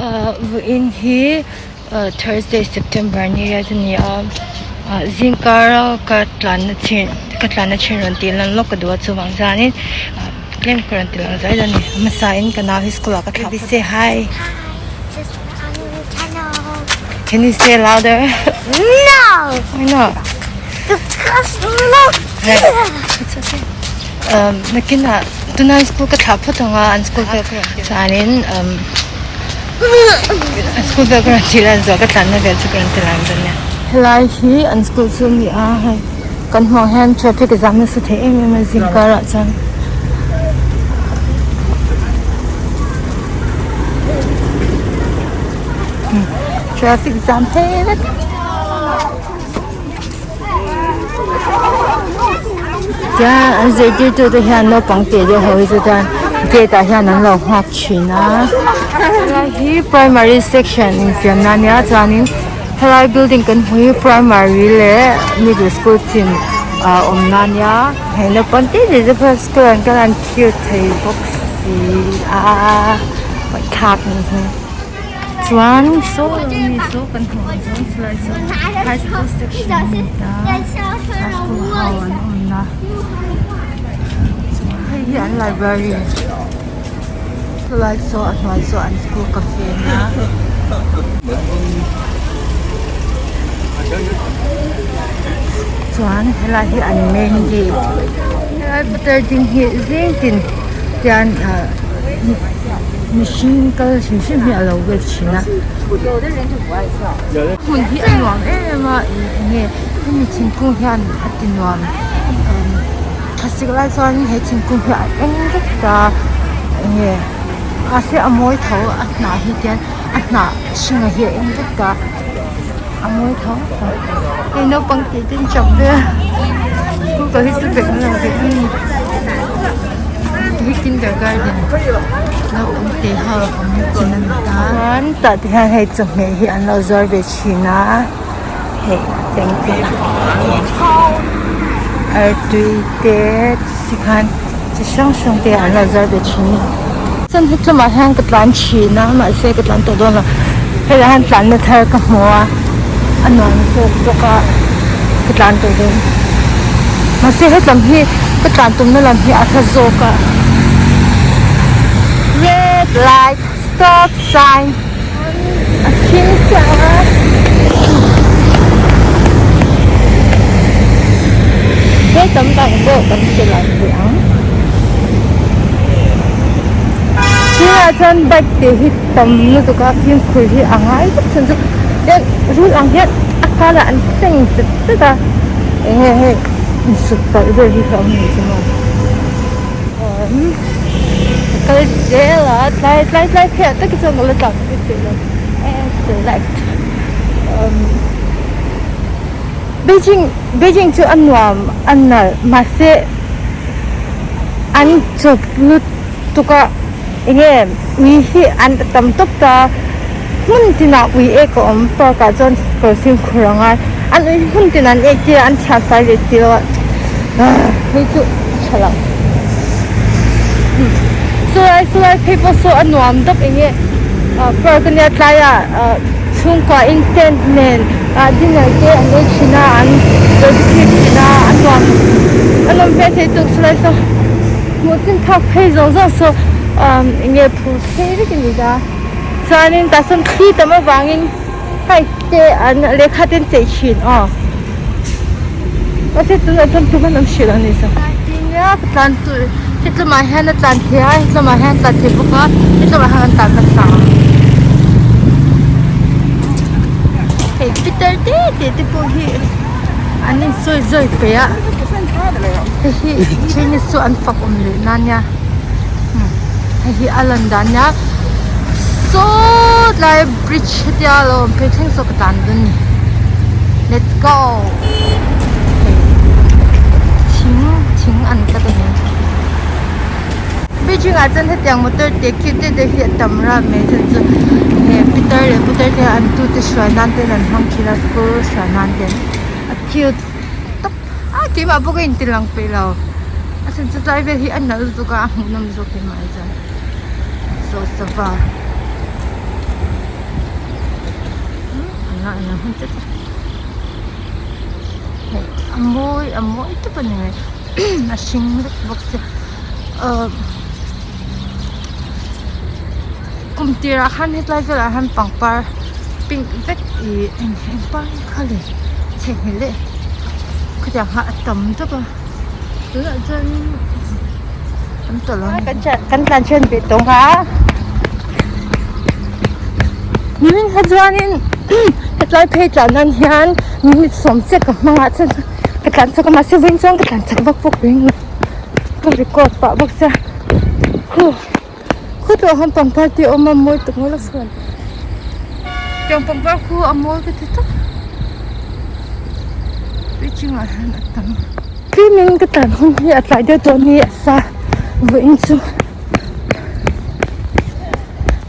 Ahh vawiin hi Thursday September ni riat a ni a ah zingkara ka tlanna chin ka tlanna chin rawn tih lan lawk ka duh a chuvang chuanin ah tlem ka rawn ti lang zai dawn a ni hmasa in ka nau hi school ah ka thlah phawt a hi can you say louder No why not because look it's okay um nakinah tunah school ka thlah phawt ang a an school vel ka rawn tih chuanin um an school vel ka rawn tih lan zawh ka tlanna vel chu ka rawn ti lang dawn nia. Helai hi an school chu a ni a hei kan hmuh ang hian traffic a zam nasa thei em em a zingkarah chuan traffic zam phei vek. Tichuan an zirtirtu te hian naupang tih deuh ho hi chu chuan gate ah hian an lo nghak thin a helai hi primary section infiamna ania chuanin helai building kan hmuh hi primary leh middle school chin ah awmna ania hei naupang te te te pawh school an kal a an cute thei bawk si a ngaihthlak ni hi. Chuan saw mi saw kan hmuh ang chuan chulai chu high school section a ni ta high school ho an awmna chuan hei hi an library chulai saw a hnuai saw an school cafe a nia. Chuan helai hi an main gate helai putar ding hi zing tin tian ah mihring kal hrim hrim hi a lo wait thin a hmun hi a nuam em em a enge hemi thingkung hian a ti nuam thlasik lai chuan he thingkung hi a eng vek ta enge mahse a mawi tho a hnah hi tian a hnah hring ah hi a eng vek ta a mawi tho hei naupang tih te an chak vel school kal hi chu bag an lo bag a ni hi kindergarten naupang te ho awm chin a ni ta chuan tah te hian hei chawhmeh hi an lo zuar ve thin a hei cheng te artui te tikhan chi hrang hrang te an lo zuar ve thin a ni chuan hetlumah hian ka tlan thin a mahse ka tlan tawh dawn lo helaiah hian tlanna thar ka hmu a a nuam zawk bawk a ka tlan tawh dawn mahse hetlam hi ka tlan tumna lam hi a hla zawk a red light stop sign a hring chiah a. He tam dang pawh kan hre lo teh ang. Tunah chuan bike te hi tam lutuk a fimkhur hi a ngai vek chhan chu hian rul ang hian a karah an tleng zet zet a eng nge hei insut palh vel hi ka awm ni chu maw ka kal zel a tlai tlai tlai phei ah tak hi chuan ka la tlan vek thei lo select Beijing Beijing chu a nuam a nalh mahse an chawp lutuk a enge ui hi an tam tawp ta hmun tinah ui ek a awm park ah chuan kawr fimkhur a ngai an ui hmun tinah an ek tir a an thian fai leh si lo a hei chu a tha lo chulai chulai phei pawh saw a nuam deuh enge park ania tlaiah chhungkua in tent nen ah dinner te an ei thin a an barbecue thin a a nuam a nawm hmel thei tuk chulai saw hmuh chin phak phei zawng zawng saw enge phur phei vek a ni ta chuanin tah sawn thli tam avangin kite te an lehkha te an chei thin aw mahse tunah chuan tum an awm hrih lo a ni saw nia ka tlan tur hetlumah hian a tlan thei a hetlumah hian a tlan thei bawk a hetlumah hian an tlan hmasa hei pitar te te te pawh hi an insawi zawi peih a hei hi chinese chu an fak awm leh na nia hei hi a lan dan nia sawtlai bridge hetia lo awm phei thleng saw ka tlan dawn ni let's go hei thing thing an cut a ni Beijing ah chuan hetiang motor te khi te te hi a tam ram mai chuan chu he pitar leh putar te an tu te hruai nan ten an hmang thin a school hruai nan ten a cute tawp a keimah pawh ka inti lang peih lo a chhan chu tlai vel hi a nalh lutuk a a hmuhnawm zawk keimah hi chuan saw sava. tlanna an lo hman tlat a hei a mawi a mawi tawp a ni mai a hring vek bawk sia ahh kum tirah khan hetlai velah hian pangpar pink vek ih eng eng par nge kha le theihnghilh leh khatiang kha a tam tawp a tunah chuan an tawlh ang Kan tlan then ve tawng a. Nimin kha chuanin hetlai phei tlan nan hian minute sawm chiah ka hmang ah chuan ka tlan chak a mahse vawiin chuan ka tlan chak vak bawk reng lo ka record pah bawk sia khu khu tawh han pangpar te a awm a mawi tak ngawt a chuan tiang pangpar khu a mawi ka ti tawp tui chungah hian a tam tlemin ka tlan hun hi a tlai deuh tawh a ni a sa vawiin chu.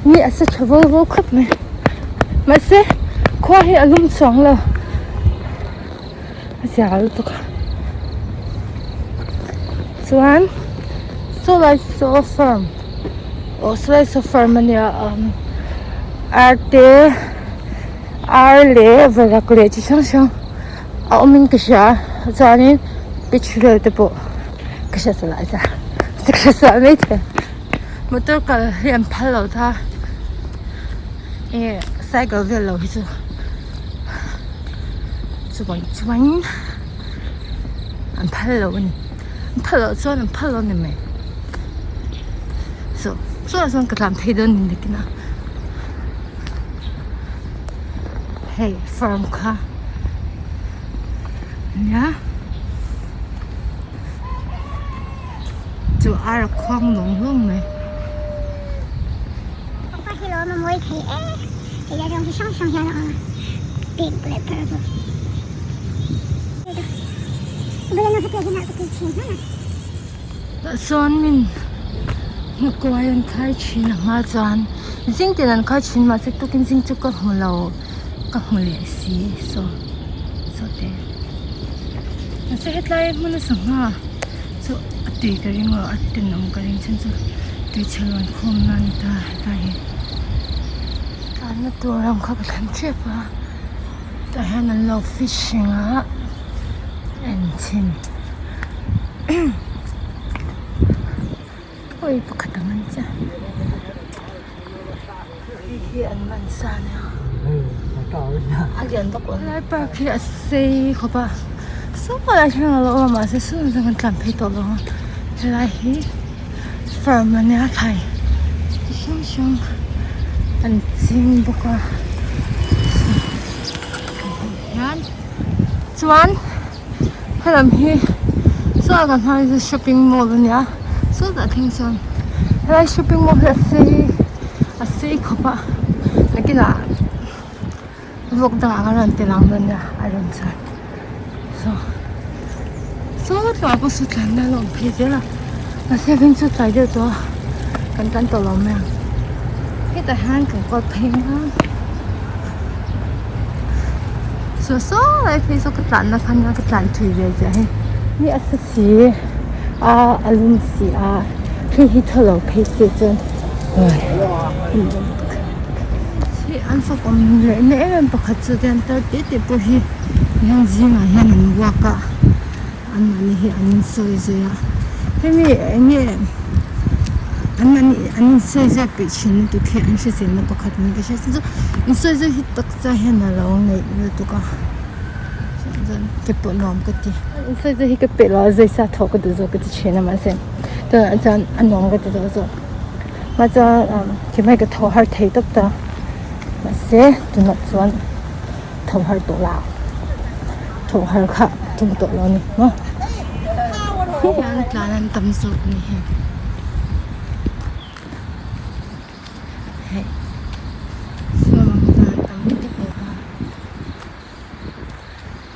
Ni a sa tha vaw vaw khawp mai mahse khua hi a lum chuang lo a zia lutuk a chuan saw lai saw farm aw saw lai saw farm ania umm ar te ar leh varak leh chi hrang hrang a awm in ka hria chuanin pitch vel te pawh ka hriat sual lai chuan ka hriat sual mai thei. Motor kal hi an phal lo ta enge cycle vel lo hi chu chuvang chuan an phal lo a ni an phal loh chuan an phal lo a ni mai so chuan chuan ka tlan phei dawn a ni nakin a hei farm kha ania. Chu ar a khuang lawng lawng mai. Pangpar hi lawm a mawi thei e. Hei a rawng chi hrang hrang hian a awm a, pink leh purple. Bula nu hetiang hi nalh ka ti thin hman a. Tah sawn min hnakuai an khai thin a hma chuan zing tin an khai thin mahse tukin zing chu ka hmu lo ka hmu leh si saw saw te mahse hetlai hmuna sangha. Chu a tui ka ring lo a tenawm ka ring chhan chu tui chhe luan khawm na a ni ta hetlai hi tlanna tur ang kha ka thlan tep a tah hian an lo fishing a en chhin awi pakhat ang an che hei hi an man sa a nia a lian vak lo helai park hi a sei khawp a saw lai thleng a lo awm a mahse saw zawng an tlan phei tawh lo ang helai hi farm a nia thlai chi hrang hrang an ching bawk a hian chuan helam hi saw kan hma hi shopping mall a nia sawtah thleng sawn helai shopping mall hi a sei a sei khawp a nakinah vlog dangah ka rawn ti lang dawn nia a rawn chuan saw saw tlai pawh saw tlan na a lo awm phei zel a mahse hming chu tlai deuh tawh a kan tan tawh lo mai ang hetah hian kan kawt phei ang a. Saw saw lai phei saw ka tlan na khan ka tlan thui ve ziah hei ni a sa si a a lum si a hei hi thaw lo phei se chuan hi an fak awm leh na em em pakhat chu tian tar te te pawh hi tihian zingah hian an walk a an mahni hi an insawi zui a hemi eng nge an mahni an insawi zui peih thin lutuk hi an hriselna pakhat niin ka hria chu chu insawi zui hi taksa hian a lo neih lutuk a chuan ke pawh nuam ka ti insawi zui hi ka peih lo a zui sa thawh ka duh zawk ka ti thin a mahse tunah chuan a nuam ka ti zawk zawk mahse chuan kemai ka tho har thei tawp ta mahse tunah chuan. Tho har tawh la tho har kha tum tawh lo a ni maw hian tlan an tam zawk a ni hei hei sawn tlan tam lutuk lo a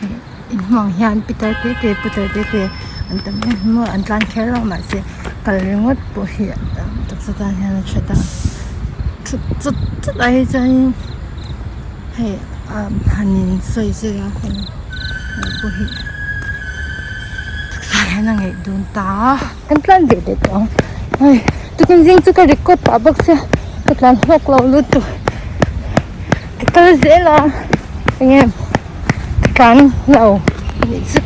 hei inhmuh ang hian pitar te te putar te te an tam em em a an tlan kher lo mahse kal ringawt pawh hi taksa tan hian a tha ta thut chut chut ah hi chuanin. Hei han in sawi zui a hei pawh hi taksa hian a ngaih dun ta a kan tlan ve leh tawh ang hei tukin zing chu ka record pah bawk sia ka tlan hlawk lo lutuk ka kal zel a. Enge kan lo anih chu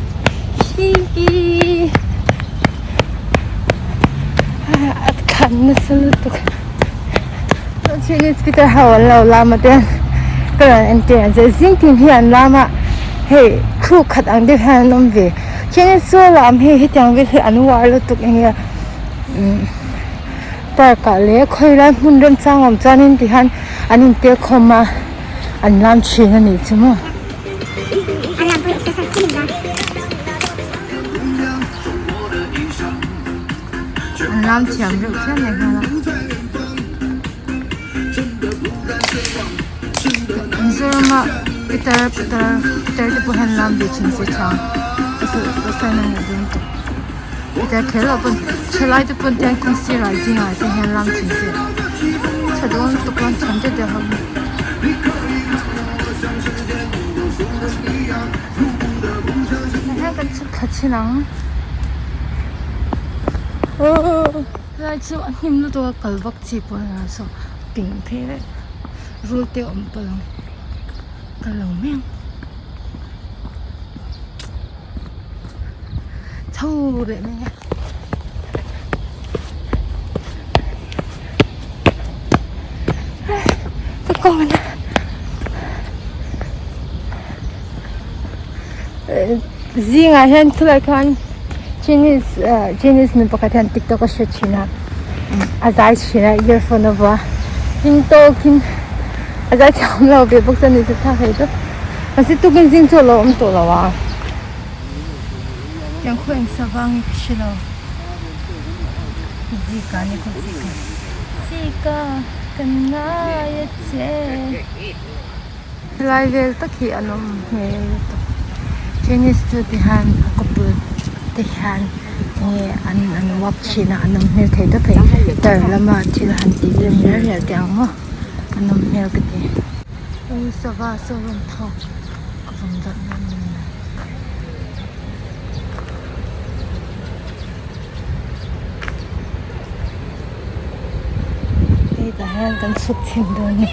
hihi a khan nasa lutuk Chinese pitar ho an lo lam a te ka rawn entir ang che zing tin hi an lam a hei khu khat ang deuh hian an awm ve Chinese chu a lam hei hetiang vel hi an uar lutuk enge umm park ah leh khawilai hmun remchang awm chuanin tihian an intel khawm a. An lam thin a nih chu maw. An lam thiam reuh phian leh nghal a. Mizoram ah pitar pitar pitar te pawh hian lam ve thin se tha pitar kher loh pawn thalai te pawn tiang kawng sirah zingah te hian lam thin se tha dawn lutuk a thiam deuh deuh ho hi. Tah hian kan chhuk thla chhin ang helai chu a hnim lutuk a kal vak chi pawh a ni lo saw ping phei vek rul te a awm palh ang kal lo mai ang. Chho leh mai a. Ka kawng a na. Zingah hian khilai khan Chinese Chinese nu pakhat hian tiktok a hre thin a a zai thin a earphone a vuah a hlim tawkin a zai thiam lo ve bawk chuan ni thlak thei tawp mahse tukin zing chu a lo awm tawh lo a tiang khaw eng sava nge ka hre lo zika ni khaw zika zika ka ngai a che. Helai vel tak hi an awm hmel lutuk Chinese chu ti hian a couple te hian enge an an walk thin a an awm hmel thei tawp hei tar lama thil han tih rem rial rial te ang maw an awm hmel ka ti. Sava saw rawn thawk a vawm dawt dawn a ni. Hei tah hian kan chhuk chhin dawn a ni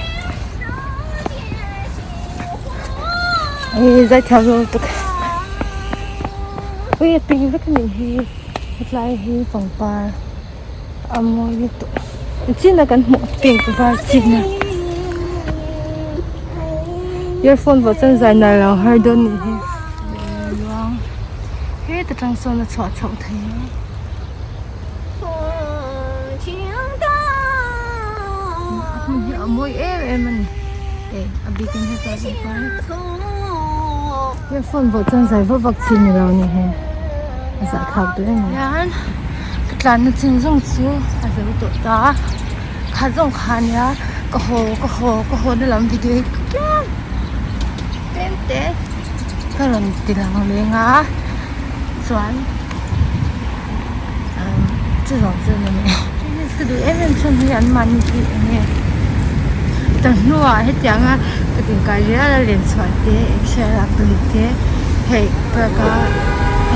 hei zai thiam lo lutuk ui a ping vek a nih hi hetlai hi pangpar a mawi lutuk chin a kan hmuh pink var chin a earphone vawh chuan zai nalh lo har dawn a nih hi. Heta tang sawn a chhuah chhoh thei a. A hmun hi a mawi em em a ni. Eh a bikin heta a par earphone vawh chuan zai vak vak chi ni lo a ni he. A zahthlak duh em a ni. Hian ka tlanna chin zawng chu a zo tawh ta a. Kha zawng kha ania ka haw ka haw ka haw na lam video hi tlem tlem te. Ka rawn ti lang leng a chuan umm chu zawng chu ni mai ka duh em em chhan hi an mahni hi eng nge ta hnuah hetianga ka tinkai rial a len chhuah te exer a pui te hei park a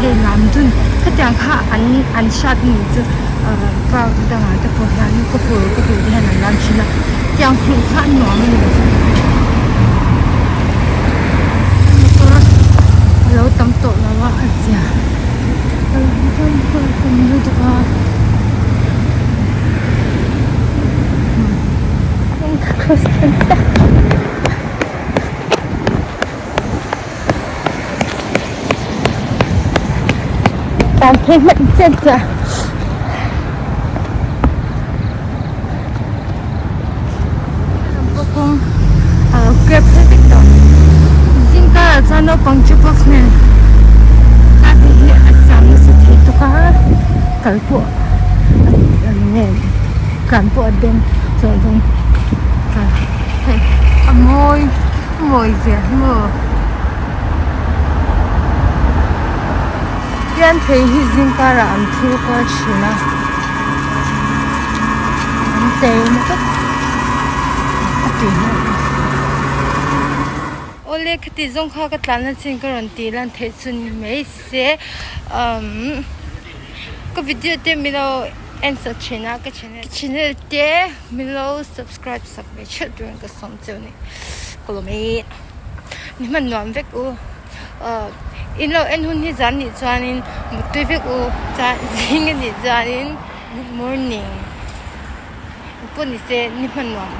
hei lam dun hetiang kha an an hriat a nih chu ahh park dangah te pawh hian ka pur ka duh te hian an lam thin a tiang hmuh kha a nuam a ni. Motor a lo tam tawh lo a a zia lutuk a tan phei hman chiah chiah. Kawng a lo grep hle vek tawh zing karah chuan naupang chu box nen a phei hi a siam nasa thei tuk a kal pawh eng nge tlan pawh a den chawlh dawn hei a mawi a mawi zia hi maw hian thei hi zing karah an thur kual thin a. An chei na tawp a tui hmel bawk si. Awle khati zawng kha ka tlanna chin ka rawn tih lan theih chu ni mai se umm ka video te min lo en sak thin a ka channel channel te min lo subscribe sak ve theuh turin ka sawm cheu a ni ka lawm e. Ni hman nuam vek u. Aw in lo en hun hi zan nih chuanin muttui vek u chuan zing a nih chuanin good morning pawh ni se ni hman nuam.